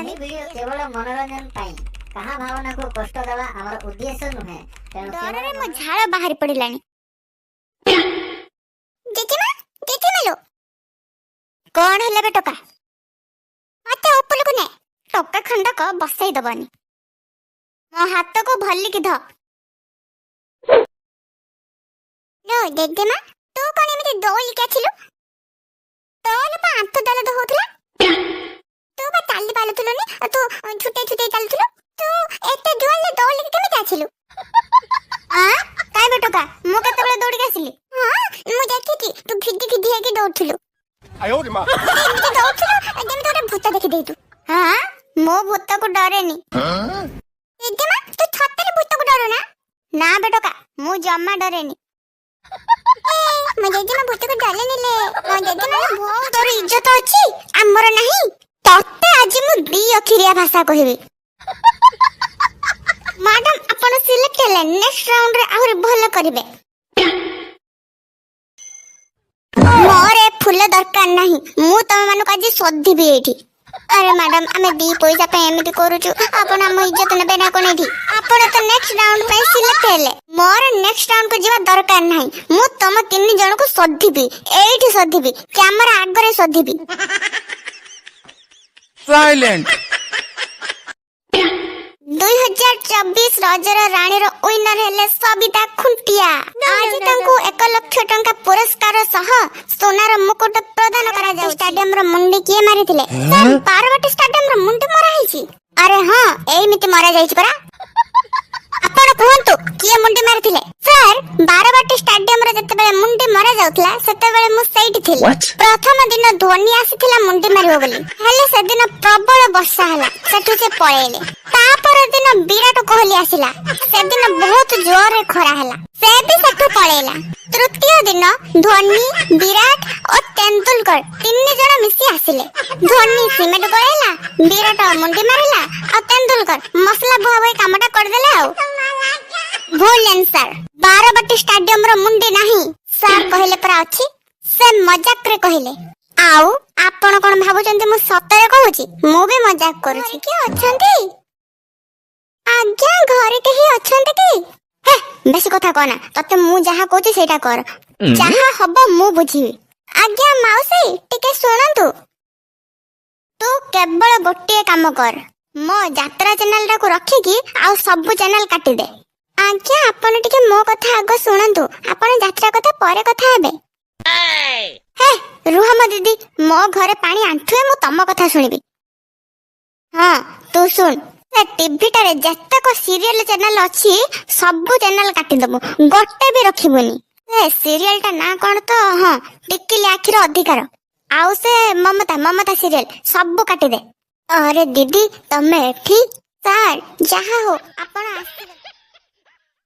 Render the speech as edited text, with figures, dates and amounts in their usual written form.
ଏହି ଭିଡିଓ କେବଳ ମନୋରଞ୍ଜନ ପାଇଁ। କାହା ଭାବନାକୁ କଷ୍ଟ ଦେବା ଆମର ଉଦ୍ଦେଶ୍ୟ ନୁହେଁ। ତେଣୁ କେବଳ ଡରରେ ମୋ ଝାଳ ବାହାରି ପଡିଲାଣି। ଜେଜେମା, ଜେଜେମା ଲୋ! କଣ ହେଲା ବେ ଟୋକା? ମତେ ଉପରକୁ ନେ। ଟୋକା ଖଣ୍ଡକ ବସେଇ ଦବନି। ମୋ ହାତକୁ ଭଲିକି ଧ ଲୋ। ଜେଜେମା, ତୁ କଣ ଏମିତି ଦୌଡ଼ିକି ଆସିଲୁ? ତୋର ପା ଆଣ୍ଠୁ ଦରଦ ହଉଥିଲା। ତୁ ବା ଚାଲି ପାରୁଥିଲୁନି। ତୁ ଛୁଟେଇ ଛୁଟେଇ ଚାଲୁଥିଲୁ। ତୁ ଏତେ ଜୋରରେ ଦୌଡ଼ିକି କେମିତି ଆସିଲୁ? ଆଁ, କାଇଁ ବେ ଟୋକା, ମୁଁ କେତେବେଳେ ଦୌଡ଼ିକି ଆସିଲି? ହଁ, ମୁଁ ଦେଖିଛି, ତୁ ଖିଦି ଖିଦି ହେଇକି ଦୌଡୁଥିଲୁ। 哎呦我的妈！ ଏମିତି ଦୌଡୁଥିଲୁ ଯେମିତି ଗୋଟେ ଭୂତ ଦେଖି ଦେଇଛୁ। ହଁ, ମୁଁ ଭୂତକୁ ଡରେନି। ଜେଜେମା, ତୁ ସତରେ ଭୂତକୁ ଡରୁ ନା? ନା ବେ ଟୋକା, ମୁଁ ଜମା ଡରେନି। ଏ, ମୋ ଜେଜେମା ଭୂତକୁ ଡରେନି ଲେ। ମୋ ଜେଜେମା ବହୁତ। ତୋର ଇଜ୍ଜତ ଅଛି, ଆମର ନାହିଁ। ତତେ ଆଜି ମୁଁ ଦି ଅକ୍ଷରିଆ ଭାଷା କହିବି। ମ୍ୟାଡାମ, ଆପଣ ସିଲେକ୍ଟ ହେଲେ। ନେକ୍ସଟ ରାଉଣ୍ଡରେ ଆହୁରି ଭଲ କରିବେ। ମୋର ଏ ଫୁଲ ଦରକାର ନାହିଁ। ମୁଁ ତମ ମାନଙ୍କୁ ଆଜି ଶୋଧିବି ଏଇଠି। ଆରେ ମ୍ୟାଡାମ, ଆମେ ଦି ପଇସା ପାଇଁ ଏମିତି କରୁଛୁ, ଆପଣ ଆମ ଇଜ୍ଜତ ନେବେ ନା କଣ ଏଇଠି? ଆପଣ ତ ନେକ୍ସଟ ରାଉଣ୍ଡ ପାଇଁ ସିଲେକ୍ଟ ହେଲେ। ମୋର ନେକ୍ସଟ ରାଉଣ୍ଡ କୁ ଯିବା ଦରକାର ନାହିଁ। ମୁଁ ତମ ତିନି ଜଣକୁ ଶୋଧିବି, ଏଇଠି ଶୋଧିବି, କ୍ୟାମେରା ଆଗରେ ଶୋଧିବି। Silent. 2024 ରଜର ରାଣୀର ୱିନର ହେଲେ ସବିତା ଖୁଣ୍ଟିଆ। ଆଜି ତାଙ୍କୁ 1 ଲକ୍ଷ ଟଙ୍କା ପୁରସ୍କାର ସହ ସୁନାର ମୁକୁଟ ପ୍ରଦାନ କରାଯାଉଛି। ଷ୍ଟାଡିୟମର ମୁଣ୍ଡି କିଏ ମାରିଥିଲେ? ସାର୍, ବାରବାଟୀ ଷ୍ଟାଡିୟମର ମୁଣ୍ଡି ମରା ହେଇଛି? ଆରେ ହଁ, ଏଇମିତି ମରା ଯାଇଛି ପରା। ଆପଣ କୁହନ୍ତୁ, କିଏ ମୁଣ୍ଡି ମାରିଥିଲେ? ସାର୍, ବାରବାଟୀ ଷ୍ଟାଡିୟମରେ ଯେତେବେଳେ ମୁଣ୍ଡି ମରା ଯାଉଥିଲା, ସେତେବେଳେ ମୁଁ ସେଇଠି ଥିଲି। What? ପ୍ରଥମ ଦିନ ଧୋନି ଆସିଥିଲା ମୁଣ୍ଡି ମାରିବ ବୋଲି। ହେଲେ ସେଦିନ ପ୍ରବଳ ବର୍ଷା ହେଲା, ସେଠୁ ସେ ପଳେଇଲେ। ତାପର ଦିନ ବିରାଟ କୋହଲି ଆସିଲା। ସେଦିନ ବହୁତ ଜୋରରେ ଖରା ହେଲା, ସେ ବି ସେଠୁ ପଳେଇଲା। ତୃତୀୟ ଦିନ ଧୋନି, ବିରାଟ ଓ ତେନ୍ଦୁଲକର ତିନି ଜଣ ମିଶି ଆସିଲେ। ଧୋନି ସିମେଣ୍ଟ ଗୋଳେଇଲା, ବିରାଟ ମୁଣ୍ଡି ମାରିଲା ଆଉ ତେନ୍ଦୁଲକର ମସଲା ବୁହା ବୁହି କାମଟା କରିଦେଲେ। ଆଉ ଭୁଲ ଆନ୍ସର। ବାରବାଟୀ ଷ୍ଟାଡିୟମର ମୁଣ୍ଡି ନାହିଁ। ସାର୍ କହିଲେ ପରା ଅଛି। ସେ ମଜାକରେ କହିଲେ। ଆଉ ଆପଣ କଣ ଭାବୁଛନ୍ତି ମୁଁ ସତରେ କହୁଛି? ମୁଁ ବି ମଜାକ କରୁଛି। କିଏ ଅଛନ୍ତି ଆଜ୍ଞା? ଘରେ କେହି ଅଛନ୍ତି କି? ହେ, ବେଶୀ କଥା କହନା। ତତେ ମୁଁ ଯାହା କହୁଛି ସେଇଟା କର। ଯାହା ହବ ମୁଁ ବୁଝିବି। ଆଜ୍ଞା ମାଉସୀ, ଟିକେ ଶୁଣନ୍ତୁ। ତୁ କେବଳ ଗୋଟିଏ କାମ କର, ମୋ ଯାତ୍ରା ଚ୍ୟାନେଲଟାକୁ ରଖିକି ଆଉ ସବୁ ଚ୍ୟାନେଲ କାଟିଦେ। ଆଜ୍ଞା, ଆପଣ ଟିକେ ମୋ କଥା ଆଗ ଶୁଣନ୍ତୁ। ଆପଣ ଯାତ୍ରା କଥା ପରେ କଥା ହେବେ। ହେ, ରୁହ ମୋ ଦିଦି। ମୋ ଘରେ ପାଣି ଆଣ୍ଠୁଏ, ମୁଁ ତମ କଥା ଶୁଣିବି? ହଁ, ତୁ ଶୁଣ। ସେ ଟିଭିଟାରେ ଯେତେକ ସିରିଏଲ ଚ୍ୟାନେଲ ଅଛି, ସବୁ ଚ୍ୟାନେଲ କାଟିଦବୁ। ଗୋଟେ ବି ରଖିବୁନି। ସେ ସିରିଏଲଟା ନାଁ କଣ ତ, ହଁ, ଟିକିଲି ଆଖିର ଅଧିକାର ଆଉ ସେ ମମତା ମମତା ସିରିଏଲ ସବୁ କାଟିଦେ। ଆରେ ଦିଦି, ତମେ ଏଠି? ସାର୍, ଯାହା ହଉ ଆପଣ ଆସିଲେ।